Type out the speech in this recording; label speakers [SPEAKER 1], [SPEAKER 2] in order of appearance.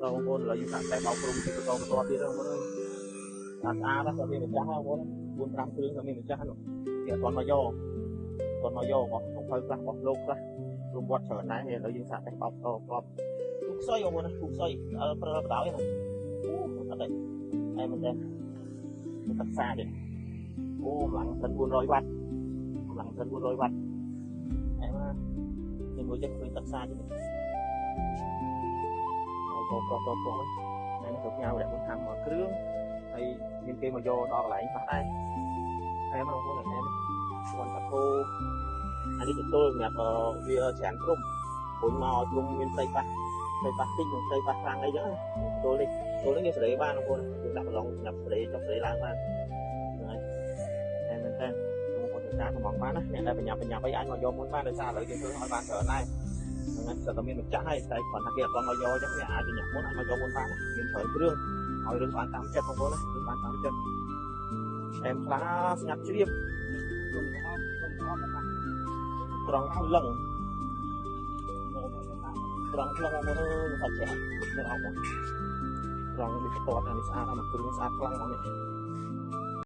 [SPEAKER 1] បងប្អូនឥឡូវយើងសាក់តែបោកព្រំទីបន្តបន្តទៀតបងប្អូនអើយស្អាតស្អាតណាស់គាត់មានម្ចាស់បងប្អូន 4 5គ្រឿងគាត់មានម្ចាស់នោះគេអត់ទាន់មកយក អត់ទាន់មកយករបស់ក្នុងផ្លូវខ្លះ របស់លោកខ្លះ ព្រំវត្តច្រើនដែរ។ ឥឡូវយើងសាក់តែបោកតក្របទូខ្សុយបងប្អូនណា ទូខ្សុយអើប្រើបដ ாய் ណា អូអត់ទេ អែមែនទេ ទឹកសាទៀត អូកម្លាំងសិន400វ៉ាត់ កម្លាំងសិន400វ៉ាត់ អែមកខ្ញុំមួយចិត្តឃើញទឹកសាទៀត អូកកកកកហ្នឹងទៅញ៉ៅរយៈមុនខាងមកគ្រឿងហើយ មានគេមកយកដល់កន្លែងខ្លះដែរ អែមបងប្អូន អែមគាត់តាគោអានេះទទួលសម្រាប់វាច្រានព្រំ រុញមកឲ្យព្រំមានផ្ទៃប៉ះ ផ្ទៃប៉ះតិច និងផ្ទៃប៉ះខ្លាំងអីចឹង។ ទល់នេះ ទល់នេះយើងសេរីបានបងប្អូន យើងដាក់ប្រឡងសម្រាប់សេរីចុះសេរីឡើងបានហ្នឹងហើយ អែមែនតើបងប្អូន ត្រូវការកំងបានណា អ្នកដែលបញ្ញាប់បញ្ញាប់អីអាចមកយកមុនបាន ដោយសារឥឡូវយើងធ្វើឲ្យបានច្រើនដែរហ្នឹងហើយ សិតតែមានម្ចាស់ហើយ តែគ្រាន់តែគេអត់ទាន់មកយកអញ្ចឹង អ្នកអាចបញ្ញាប់មុនអាចមកយកមុនបាន មានច្រើនគ្រឿងឲ្យរឿងបានតាមចិត្តបងប្អូនណា រឿងបានតាមចិត្ត អែមខ្លាំងស្ងាត់ជ្រាប ត្រង់ក្លឹង ត្រង់ក្លឹងបងប្អូនអើយ មិនសាច់ជ្រះនៅអស់មកត្រង់វាផ្ទាត់អានេះស្អាត អាមួយគ្រឿងស្អាតខ្លាំងបងនេះ